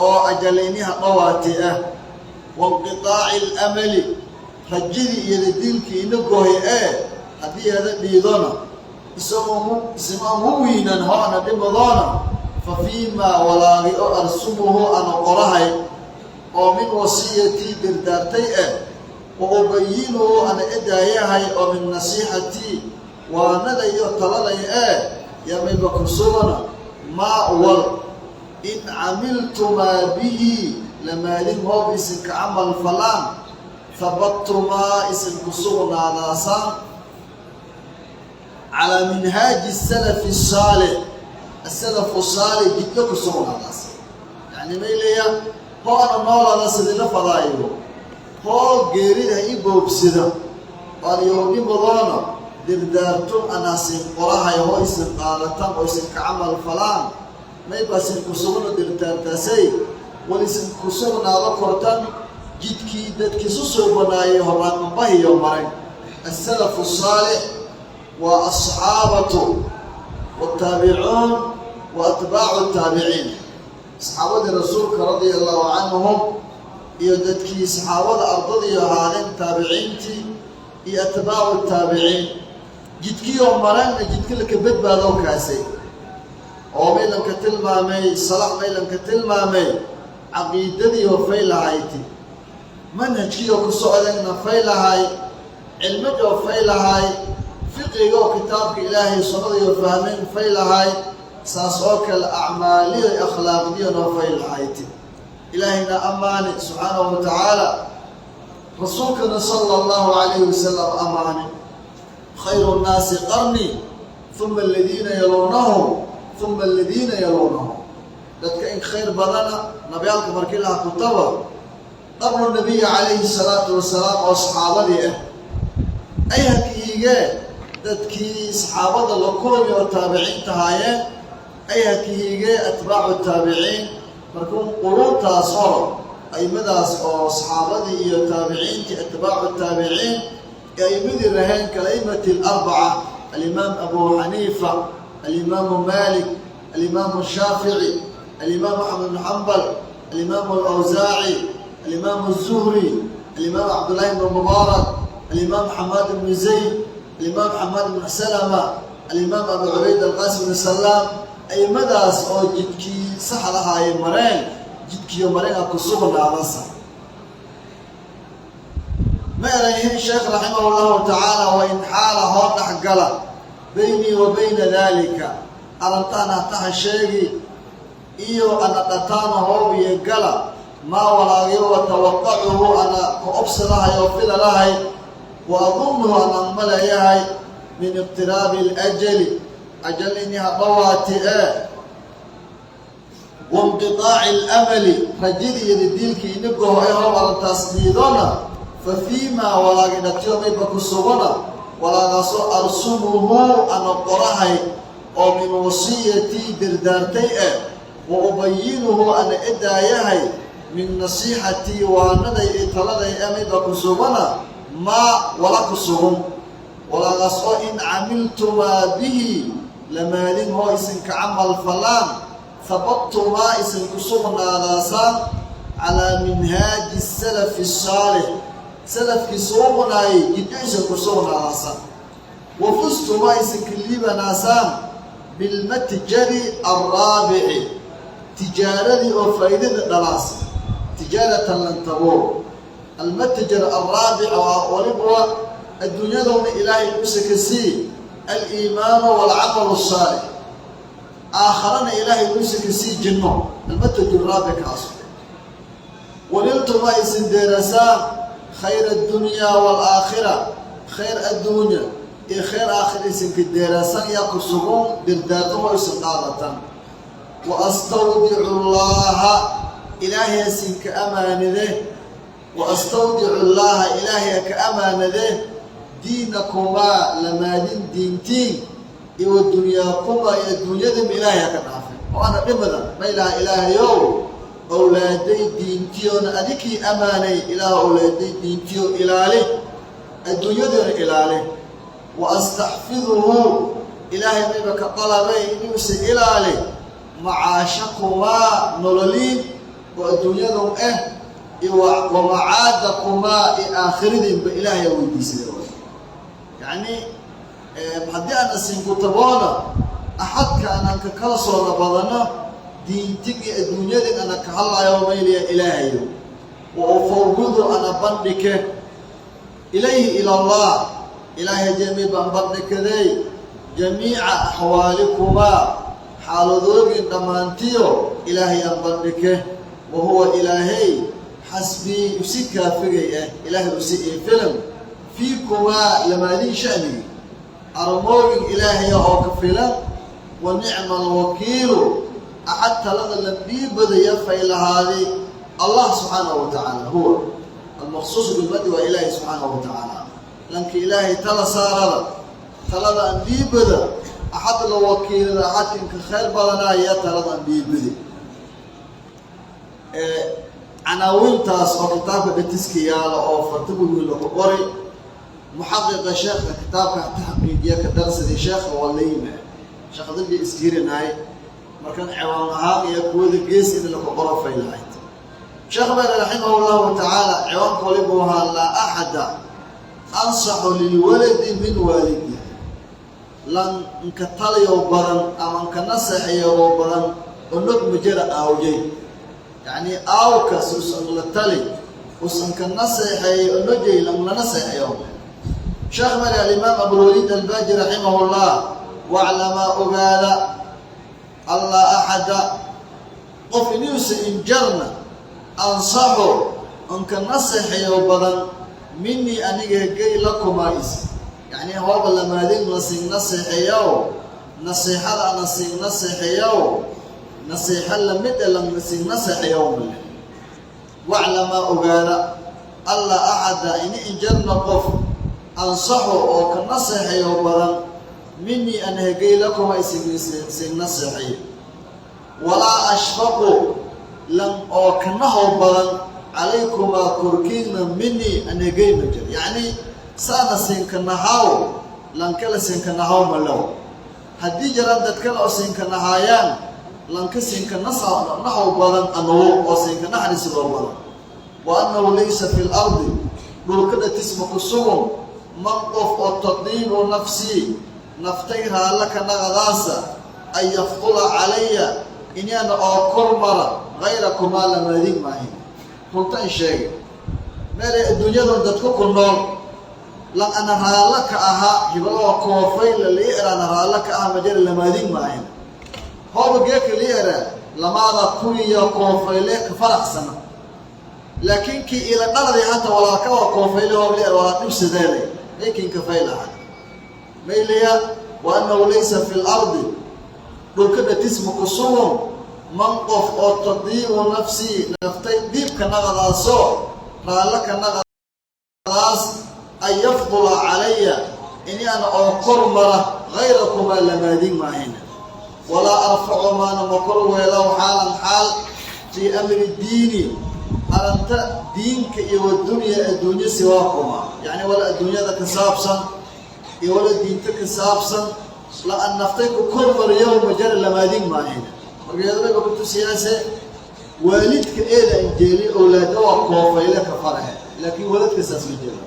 oo ajalayniha dhawaati ah, wa inqitaaci alamali, rajadii iyo dadiilkii ina gooy ee haddii ada dhiidona isagoo isma wiinan ho ana dhimadoona, fa fiimaa, walaagi oo, arsumuhu, ana qorahay, oo min wasiyatii, dardaartay ah, wa ubayinuhu, ana edaayahay, oo min nasiixatii, waanada iyo taladay ee yamayba ku sugana, maa wal in camiltumaa bihi, lamaadin hoob isinka camal falaan, habadtumaa, isinku sugnaadaasaan, calaa minhaaji salafi saalix, asalafu saalix jidka ku sugnaadaas. Yani Yacni mayleya hoo ana noolaada sidila fadaayo, hoo geerida i boobsida oan yoodhimadoona dirdaartun anaasin qorahay, hoo isin qaadatan oo isin ka camal falaan, maybasin kusugna dirdaartaasay wal isin kusugnaado kortan jidkii dadkiisu suubanaayay horraanmabahiyo maray, asalafu asaalix waa asxaabatu waaltaabicuun wa atbaacu taabiciin, saxaabadii rasuulka radia allahu canhum iyo dadkii saxaabada ardadii ahaadeen taabiciintii iyo atbaacu taabiciin, jidkiioo marayna jidka laka badbaado kaasay oo maylanka tilmaamay salax, maylanka tilmaamay caqiidadiioo fay lahayti, manhajkiioo ku socdeenna fay lahay, cilmijoo fay lahay, fiqiga oo kitaabka ilaahay sunnadiioo fahmeen fay lahay, saas oo kale acmaaliyo akhlaaqdiyanoo fay lahayti. Ilaahayna ammaani subxaanahu wa tacaala, rasuulkana sala allahu calayhi wasalam ammaani: khayru nnaasi qarni, uma aladiina yaluunahum, uma aladiina yaluunahum. Dadka in khayr badana nabiyaalka markii laha kutaba qablu nabiyi calayhi salaatu wasalaam oo saxaabadii ah ay hakiigee, dadkii saxaabada la kulmi oo taabiciinta haayeen ay hakiigee, atbaacu taabiciin. Markuu quruuntaas horo aimadaas oo saxaabadii iyo taabiciintii atbaacu taabiciin ee aimadii raheen kalaimati alarbaca: alimaam abu xaniifa, alimaamu malik, alimaamu shaafici, alimaam axmed bn xambal, alimaamu alawsaaci, alimaamu azuhri, alimaam cabdullaahi bn mubaarak, alimaam xamaad ibnu zayd, alimaam xamaad ibnu salama, alimaam abu cubayd alqaasim bn salaam. Aimadaas oo jidkii saxdahaay mareen, jidkiiyo mareen a ku sugnaadasa. Ma erayhin sheekh raximah llahu tacaala: wa in xaala hoo dhexgala baynii wa bayna daalika, arrintaan hataha sheegi iyo ana dhataana hoobiyo gala maa walaagyo watawaqacuhu ana ka obsadahay oo filalahay, wa adunnuhu anaan maleeyahay min iqtiraabi alajali, ajal ini hadhawaati ee, wainqitaaci alamali, rajadii iyo diilkii inigoho ee hoob arrintaas diidona, fa fiimaa walaagi dhatiyo mayba ku sugana walaagaasoo arsumuhu ana qorahay oo min wasiyatii dirdaartay eh, wa ubayinuhu ana edaayahay min nasiixatii, waanaday iyo taladay ee mayba ku sugana maa wala ku sugun walaagaas oo in camiltumaa bihi, lamaadin hoo isinka camal falaan, habadtumaa isinku sugnaadaasaan calaa minhaaji salafi asaalix, salafkii suuqnaayay jidho isinku sugnaadaasaan, wafustumaa isinka liibanaasaan bilmatjari alraabici, tijaaradii oo faa'iidada dhalaas, tijaaratan lan tabuur. Almatjar alraabic waa waliba adduunyadowna ilaahay usaka sii aliimaanu waalcamalu asaalix, aakharana ilaahay usaka sii jinno, almatjar raabic kaas. Waliltuma isin deerasaan khayr addunyaa waalaakhira, khayr adduunya iyo khayr aakhira isinka deerasan yaa ku sugun dirdaartaho isin qaadatan. Wa astawdicu llaaha, ilaahay asinka amaanade, wa astawdicu llaaha, ilaahay ka amaanade, diinakumaa lamaadin diintiin iyo wa dunyaakumaa iyo adduunyadaba ilaahay ha ka dhaafay oo ana dhimada maylaha. Ilaahayow, owlaaday diintiyoona adikii ammaanay, ilaah owlaaday diintiyo ilaali, adduunyadoona ilaali. Wa astaxfiduhu, ilaahay mayba ka dalabay inuusa ilaali macaashakumaa, nololiin oo adduunyadun ah, iyo wa macaadakumaa, iyo aakhiradiinba ilaahay weydiisada. Yacni haddii aana siinku taboona axadka anaan ka kala soona badano diintig iyo adduunyadin ana ka hadlaayo mayliya ilaahayo. Wa ufawidu ana bandhike ilayhi, ila allah, ilaahay jami baan bandhikaday jamiica axwaalikumaa, xaaladoogin dhammaantiyo ilaahayaan bandhike. Wa huwa ilaahay xasbii, usi kaafigay ah, ilaahay usi iifilan fiikumaa lamaadin sha'nigi armoogin ilaahaya oo ka filan. Wa nicma alwakiilu. Axad talada la dhiibadaya faylahaadi Allah subxaanahu wa tacaala, huwa almaqsuusu bilmadi, waa Ilaahi subxaanahu wa tacaala. Lanka Ilaahay tala saarada, talada aan dhiibada, axad la wakiilada, axadkinka khayr badanaya talada aan dhiibadi. Canaawiintaas oo kitaabka dhatiska yaala oo fartaguwi lagu qori, muxaqiqa sheekha kitaabka taxqiijiya ka darsadii sheekha waa la yimid shaqadadii isjiirinaay. Markan ciwaan ahaan iyo kuwada gees in laku qoro fay lahayd. Sheekh bere raximah llahu tacaala, ciwaanka walibu ahaa "Laa axada ansaxu lilwaladi min waalidi", lan nka taliyo badan ama nka naseexeeyo badan onog majara aawjay. Yacni aawkas usan la tali, usan ka naseexeeyo onojay, lan la naseexeeyo. Sheekh mari alimaam Abulwaliid Albaaji raximah llah: "Waclamaa, ogaada, allaa axada, qof inuusa injarna, ansaxo, nka naseexeeyo badan, minii, aniga hegay, lakumaa is." Yacni hooba lamaadin lasin naseexeeyaw, naseexada ana sin naseexeeyaw, naseexo lamid e lasin naseexeeyaw male. "Waclamaa, ogaada, allaa axada, ini injarna qof, ansaxo, oo ka naseexeeyo badan, minii, ana hegay, lakuma isin naseexeeyo. Walaa ashfaqu, lan oo kanahow badan, calaykumaa, korkiina, minii, anhegay ma jiro." Yacni saana siinkanahaw, lankala siinkanahaw malow. Haddii jiraan dad kale oo siinkanahaayaan, lanka siinkanaxow badan anugu oo siinkanaxrisidoo badan. "Wa annahu laysa fi lardi, dhulka dhatisma ku sugun, man qof oo tadiibu nafsii, naftay raalla ka naqadaasa, an yafdula calaya, inaana oo kor mara, hayrakumaa, lamaadin maahin." Runta in sheegay meelay adduunyadan dadku ku nool, lan ana raallo ka ahaa hibaloo koofayla lii eraana raallo ka aha majara lamaadin maahin. Hooba geeka lii eraa lamaada kuwiya koofayle ka faraxsana, laakiin kii ila dhaladay hata walaalka waa koofayle, hoob lii era walaa dhibsadeelay maykinka faylaha maylaya. "Wa annahu laysa fi lardi, dhulka dhatisma ku sugun, man qof oo tadiibu nafsii, naftay diibka naqadaasoo raallo ka naqadaas, an yafdula calaya, ini ana oo kor mara, hayrakumaa, lamaadin maahina. Walaa arfacu, maana ma kor weelow, xaalan xaal, fii amri diini, aranta diinka, iyo wadunya, adduunyo, siwaakuma." Yacni wala adduunyada ka saabsan iyo wala diinta ka saabsan la an naftay ku kor mariyo majara lamaadin maahina. Marka yadbayba ku tusiyaase waalidka eeda anjeeli owlaada waa koofayle ka farahe, laakiin waladka saas ma jeeda.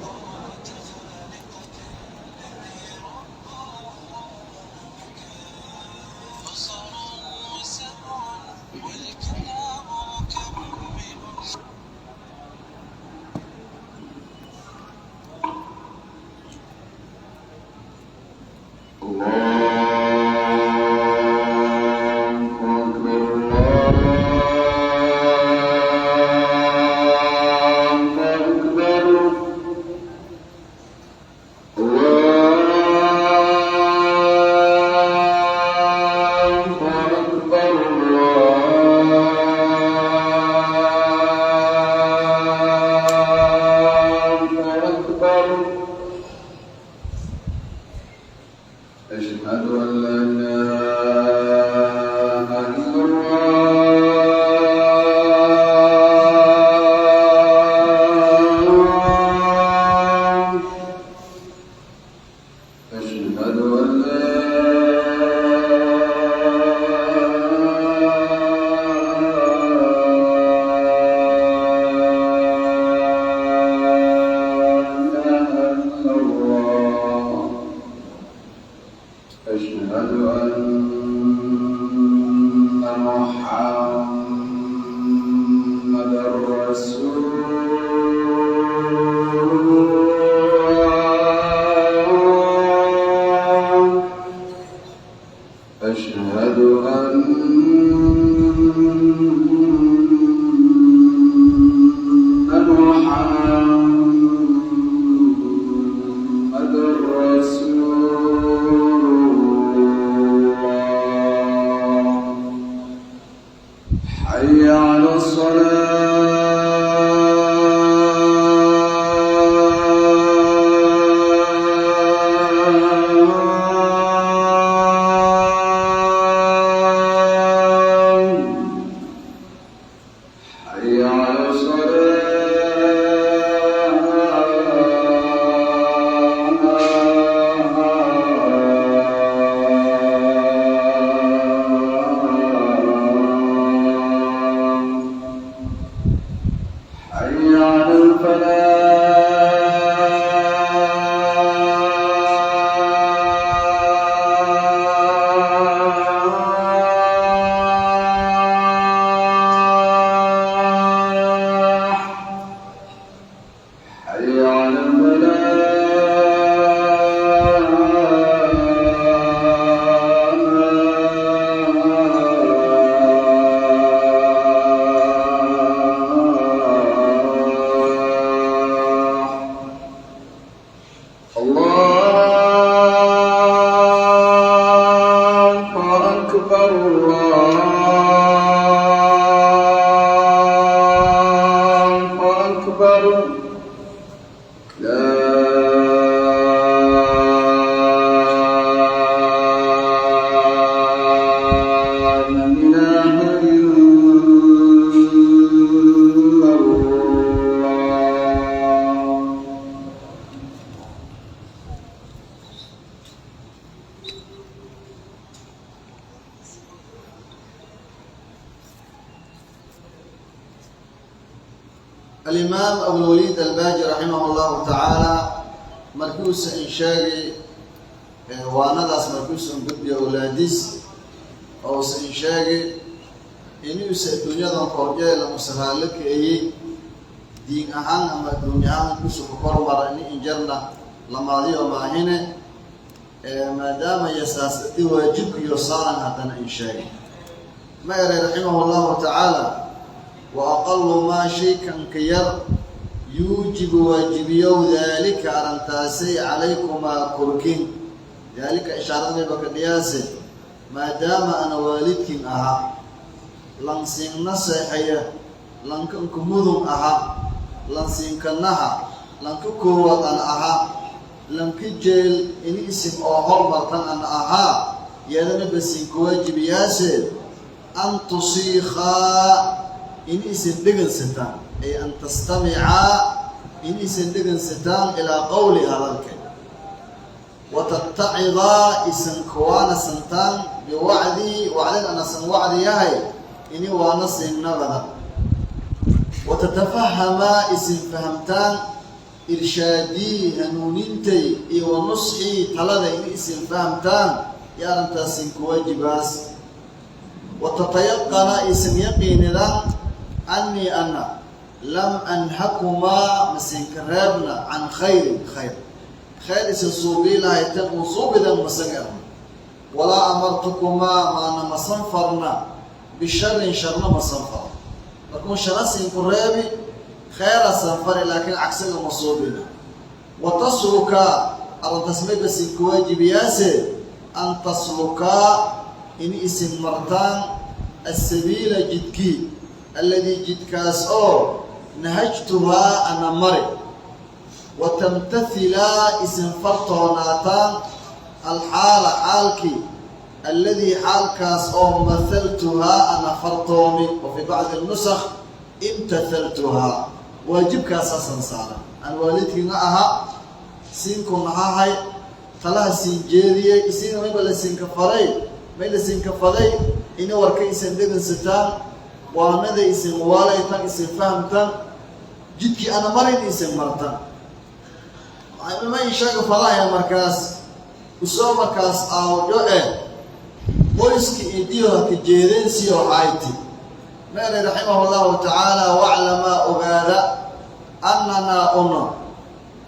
أشهد أن لا إله إلا الله. أشهد أن لا إله إلا الله. أشهد أن محمدا رسول الله. أشهد أن محمدا رسول الله. Alimaam Abulwaliid Albaaji raximah llahu tacaala markiuusa in sheegay waanadaas, markiuusa in gudbiya awlaadiis ousa in sheegay inuusa adduunyadan korjeela usa raallo ka-eyey, diin ahaan ama adduunya ahaan kuusa ku kormara ini injarna lamaadiyo maahine, maadaama yasaas adi waajibkiyo saaran, haddana in sheegay ma eray raximah llahu tacaala: "Wa aqalu maa, shaykanka yar, yuujibu waajibiyow, daalika arrintaasay, calaykumaa korkin." Daalika ishaarada mayba ka dhiyaase, maadaama ana waalidkin ahaa, lansiinna seexaya, lanka nka mudun ahaa, lansiinkanaha lanka koowaad ana ahaa, lanka jeel ini isin oo hormartan ana ahaa, yadana basinka waajibiyaase an tusiikaa, in isin dhegansataan, ay an tastamicaa, in isin dhegansataan, ilaa qowli, hadalka, wa tattacidaa, isin kuwaana santaan, biwacdii, wacdin anasan wacdi yahay ini waana siinnabada, wa tatafahamaa, isin fahamtaan, irshaadii, hanuunintay, iyo wa nusxii, talada ini isin fahamtaan iyo arrintaas ku waajibaas, wa tatayaqana, isin yaqiinidaan, annii ana lam anhakumaa, masinka reebna, can khayrin, khayr, khayr isin suubii lahaytan un suubidan masan erna, walaa amartukumaa, maana masan farna, bisharin, sharna masan faro. Markuu shara sinku reebi, khayra sanfari, laakiin cagsiga ma suubina. Wa taslukaa, arrintaas mayba sinku waajibiyaase, an taslukaa, in isin martaan, asabiila, jidkii, alladii, jidkaas oo, nahajtuhaa, ana mari, wa tamtathilaa, isin fartoonaataan, alxaala, xaalkii, alladii, xaalkaas oo, mahaltuhaa, ana fartoomi, wa fii bacdi nusakh imtathaltuhaa. Waajibkaasaasan saaran aan waalidkiina ahaa, siinku nahahay, talaha siin jeediyey, isiina mayba la siinka faray, may la siinka faday ina warka isin dhegansataan, waanada isin waalaytan, isin fahamtan, jidkii ana marin isin martan. Ma insheega fadahaya markaas usoo markaas aawdho eh qoyska idiyo haka jeedeensiyo hayti. Meeray raximah llahu tacaala: "Waclamaa, ogaada, annanaa uno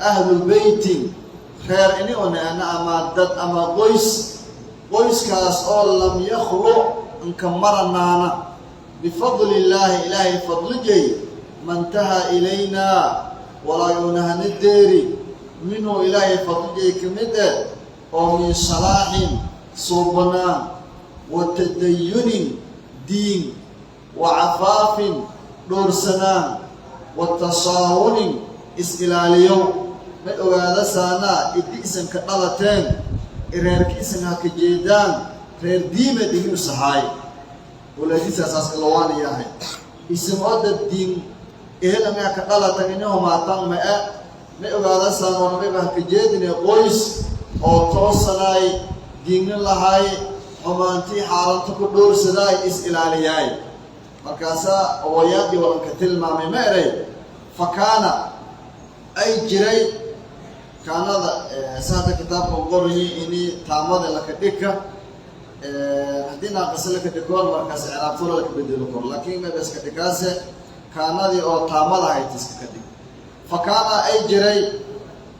ahlu beytin, reer ini oneana ama dad ama qoys, qoyskaas oo lam yakhlu, inka maranaana, bifadli illaahi, ilaahay fadlijay, mantaha ilaynaa, walaa deeri, minhu, ilaahay fadlijay ka mid eh, oo min salaaxin, suubanaan, wa tadayunin, diin, wa cafaafin, dhoorsanaan, wa tasaawunin, is-ilaaliyow. May ogaada saanaa idi isanka dhalateen, reerka isan ha ka jeedaan, reer diimeed inuu sahaay." Walaadiisaasaas lawaana yahay isin oo dad diin ehelangaa ka dhalatan ini humaatan ma-e. May ogaada saanoona mayba ha ka jeedine qoys oo toosanaay, diinnin lahaay, xumaantii xaaranta ku dhowrsadaay, is ilaaliyaay. Markaasaa owayaadii walanka tilmaamay. Ma eray: "Fa kaana, ay jiray." Kaanada sa hadda kitaabka qorayi ini taamada laka dhika, haddii naaqisa laka dhikoon markaas icraabtoola laka bedelo kor, laakiin mayba iska dhikaase kaanadii oo taamada hayta iska ka dhig. "Fa kaana, ay jiray,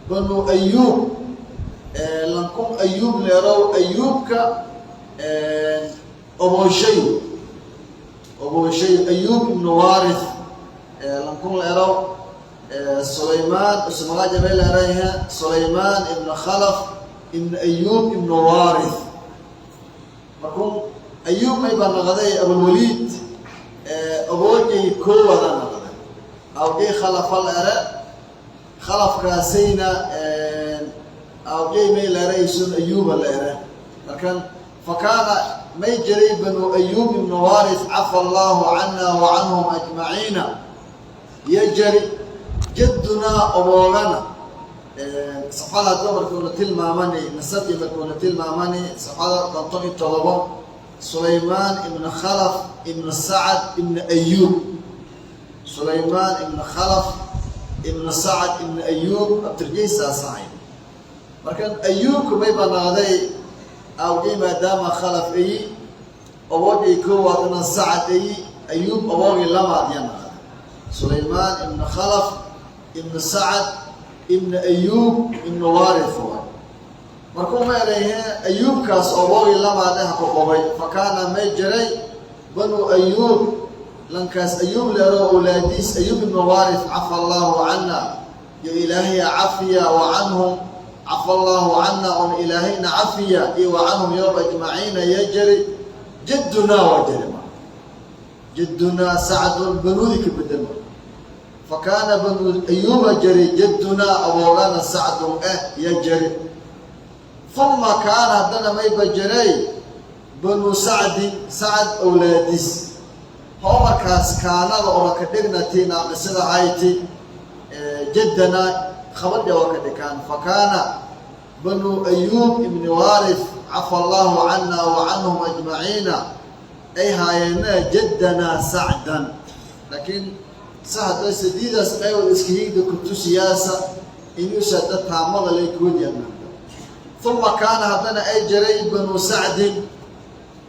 Banu Ayuub, lankun Ayuub leerow, Ayuubka obooshay, obooshay, Ayuub ibnu Waarith lankun leerow, Sulaymaan ismaqaaja may leerayha, Sulaymaan ibnu Khalaf ibnu Ayuub ibnu Waarith. Markuu Ayuub may baa naqday Abulwaliid oboojay koowada naqday, awgay Khalafa leere, Khalafkaasayna awgay may leeraysun Ayuuba leere. Markan fa kaana, may jiray, Banu Ayuub ibnu Waarith, cafa allahu cana wa canhum ajmaciina, yajari jaddunaa, oboogana." Safxada hadba markuuna tilmaamani nasabi, markuuna tilmaamani safxada 57, Sulaymaan ibnu Khalaf ibnu Sacad ibnu Ayuub. Sulaymaan ibnu Khalaf ibnu Sacad ibnu Ayuub abtirjaysaas ahay. Marka Ayuubka may banaaday awgay maadaama Khalaf ayi, awoogay koowaadna Sacad ayi, Ayuub awoogay labaad yaa naqday Sulaymaan ibnu Khalaf ibnu Sacad ibnu Ayuub ibnu Waarith waay. Markuu ma erayhe Ayuubkaas awoogay labaad ah ku qobay. Fa kaana may jiray banu Ayuub, lankaas Ayuub leero awlaadiis, Ayuub ibnu Waarith, cafa allaahu cana, iyo Ilaahaya cafiya, wa canhum, cafa allaahu cana, on Ilaahayna cafiya iyo wa canhum yoob ajmaciina, yaa jari jaddunaa, waa jari ma jaddunaa Sacdun banuudi ka bedel. Ma fa kaana banu Ayuuba jari jaddunaa aboogana Sacdun yaa jari. Uma kaana haddana mayba jaray banu Sacdin, Sacad awlaadis. Hoo markaas kaanada oo ka dhignati naaqisada hayti jaddana khabadha waa ka dhikaan. Fa kaana banu Ayuub ibni Waarif cafa allaahu cana wa canhum ajmaciina ay haayeena jaddanaa Sacdan, laakiin sa hadda sadiidaas qaybood iska higda kutusiyaasa inuusa da taamada lay koodiyana. Uma kaana haddana ay jaray banu Sacdin,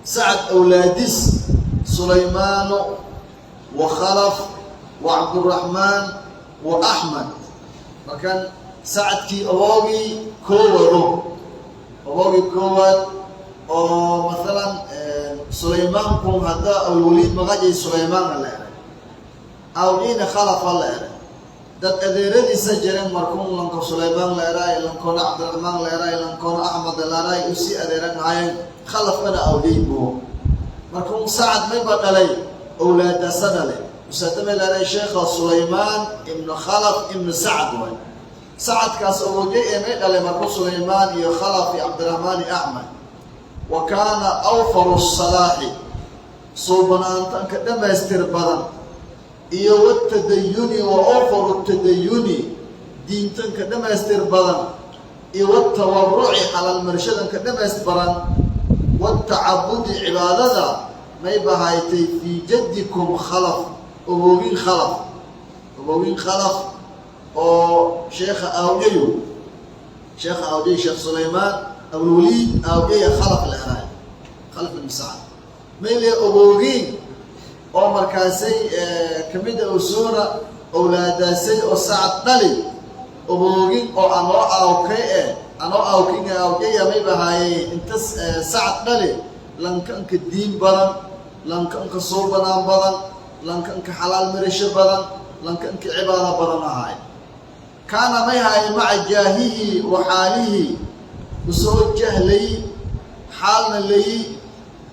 Sacd awlaadis, Sulaymaanu wa Khalaf wa Cabduraxmaan wa Axmed. Markan Sacadkii awoogii koowado, awoogii koowaad oo maalan Sulaymaanku hadda Alwaliid magacii Sulaymaanna la eray, awgiina Khalafa la eray, dad adeeradiisa jireen. Markuun lanko Sulaymaan la eraay, lankoona Cabdiraxmaan la eraay, lankoona Axmed la eraay, usii adeeran ahaayeen, Khalafkana awgey buu. Markuun Sacad mayba dhalay owlaadasa dhalay usaadamay la eray Sheekha Sulaymaan ibnu Khalaf ibnu Sacad waay. Sacadkaas awogey ee may dhalay markuu Sulaymaan iyo Khalaf iyo Cabdiraxmaan iyo Axmed. Wa kaana awfaru salaaxi, suubanaantanka dhammaystir badan iyo watadayuni, wa awfaru tadayuni, diintanka dhammaystir badan iyo watawaruci, xalaal marshadanka dhamays baran, watacabudi, cibaadada, may bahaytay fii jaddikum Khalaf, awowgin Khalaf, awowgin Khalaf oo sheekha awgeyo, sheekha awgey, Sheekh Sulaymaan Abulwaliid awgeya Khalaf la eraay, Khalaf ibn Sacad mayle awowgiin oo markaasay kamida usuuna owlaadaasay oo Sacad dhali, awowgin oo anoo awkay anoo awkinga awgeya may bahaayey inta Sacad dhali lanka inka diin badan, lanka inka suubanaan badan, lanka inka xalaal mirasho badan, lanka inka cibaado badan ahaay. Kaana may haay maca jaahihi wa xaalihi, usoo jahlay xaalna layi,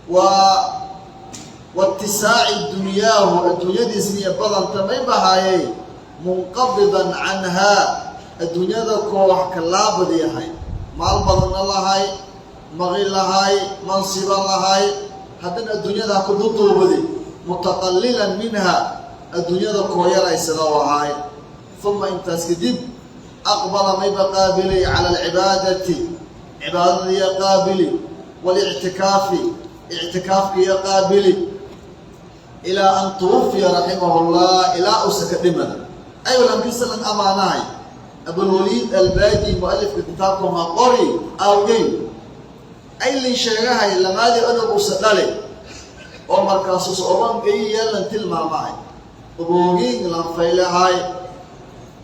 waa watisaaci dunyaahu, adduunyadiisniya badanta, may bahaayey munqabidan canhaa, adduunyada koox ka laabad yahay, maal badanna lahay, maqi lahay, mansiba lahay, haddana adduunyada ha ku duduubadi, mutaqallilan minha, adduunyada kooyaraysada ahaay. Uma intaas kadib aqbala mayba qaabilay cala alcibaadati, cibaadadiya qaabili, walictikaafi, ictikaafkiya qaabili, ilaa an tuwafiya raximahu llah, ilaa uusa ka dhimada. Aywalankisalan amaanahay Abulwaliid Albaaji mualifka kitaabka qori awgey aylin sheegahay lamaadii onog usa dhali oo markaasus oban gayi yeelan tilmaamahay oboogiin lanfaylahay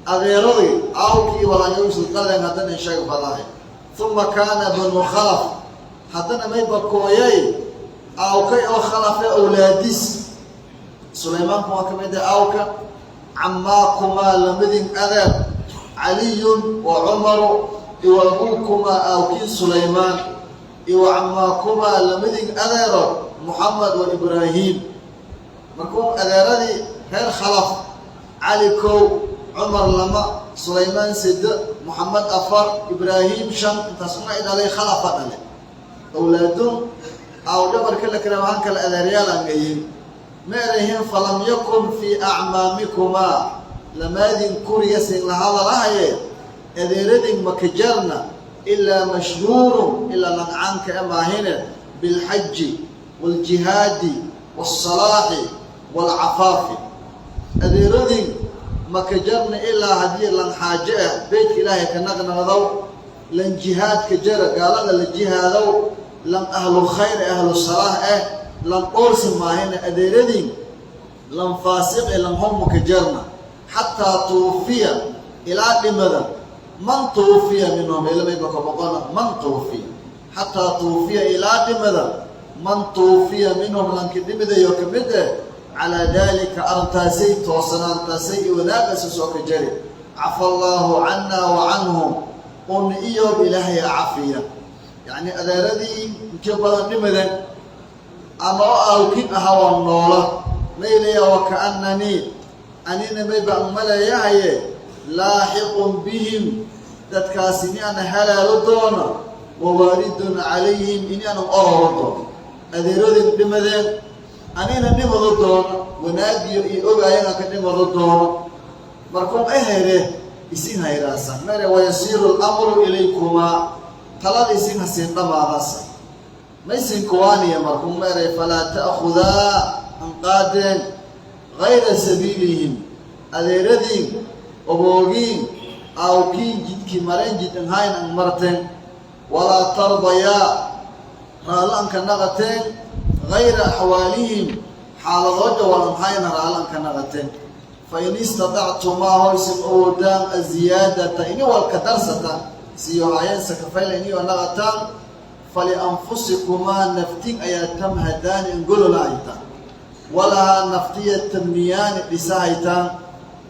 adeeradii awkii walanyuusa dhaleen haddana sheeg badahay. Uma kaana banu Khalaf, haddana may bakooyay awkay oo Khalafe awlaadis, Sulaymaanku waa ka mid ah awka, camaakumaa lamadin adeer, Caliyun wa Cumaru, iwa abuukumaa aawkiin Sulaymaan, iwa camaakumaa lamadin adeero, Muxamed wa Ibraahiim. Markuu adeeradii reer Khalaf, Cali kow, Cumar lama, Sulaymaan sida, Moxamed afar, Ibraahim shan, intaas una dhalay Khalafa dhale awlaadun aw dhabarka la kale waxaan kale adeeryaal aan gayin ma erahin. Falam yakun fii acmaamikumaa, lamaadin kuriya sin lahadalahaye adeeradin makajarna, ilaa mashhuurun, ilaa lancaanka e maahine, bilxaji waaljihaadi waalsalaaxi waalcafaafi. Adeeradin maka jarna ilaa haddii lan xaaje ah beytka Ilaahay ka naqnaqdow, lan jihaadka jara gaalada la jihaadow, lan ahlu khayr e ahlu salaah ah, lan dhoorsi maahina. Adeeradin lan faasiq e lan hom maka jarna, xataa tuufiya, ilaa dhimada, man tuufiya minhum, ilamayba ka boqona, man tuufiya, xataa tuufiya, ilaa dhimada, man tuufiya minhum, lanki dhimidayo ka mid eh, calaa daalika, arrintaasay toosanaantaasay iyo wanaagasa soo ka jari. Cafa Allaahu cannaa wa canhum, una iyoob Ilaahay cafiya. Yacni adeeradii inka badan dhimaden ama oo awkin aha waa noola maylaya. Wakaannanii, anina mayba maleeyahaye, laaxiqun bihim, dadkaasi ini ana halaalo doono, wawaaridun calayhim, ini anan ororo doono. Adeeradin dhimadeen, anina dhimado doono, wanaagiyo iyo ogaayana ka dhimado doono. Markuu ehere isin hayraasa mere, wayasiiru lamru ilaykumaa, talada isin hasiin dhamaadasa maysin kuwaaniya. Markuu meeray, falaa ta'khudaa, an qaadeen, gayra sabiilihim, adeeradiin, oboogiin, aawkiin jidkii mareen jid anhayn an marteen, walaa tardayaa, raallo anka naqateen, gayra axwaalihim, xaaladooja wal anhayna raallo anka naqateen. Fain istatactumaa, hoysin oodaan, aziyaadata, ini walka darsata siyo haayeen sakafayla iniyo naqataan, falianfusikumaa, naftin ayaa tamhadaani ingololahaytaan, walahaa naftiya tamniyaani dhisahaytaan.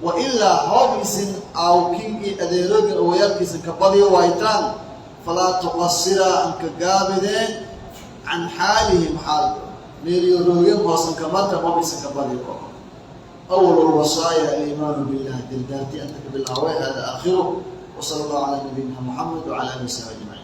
Wa ilaa, hoob isin aawkin iyo adeeroogin awayaalkiisin ka badiyo waytaan, falaa tuqasiraa, anka gaabideen, can xaalihim, xaal meeliyo roogeen hoosanka marta, hoob isin ka badiyo. أول الوصايا الإيمان بالله. درdaarti أنت كبالأهواء. هذا آخره، وصلى الله على نبينا محمد وعلى آله وصحبه أجمعين.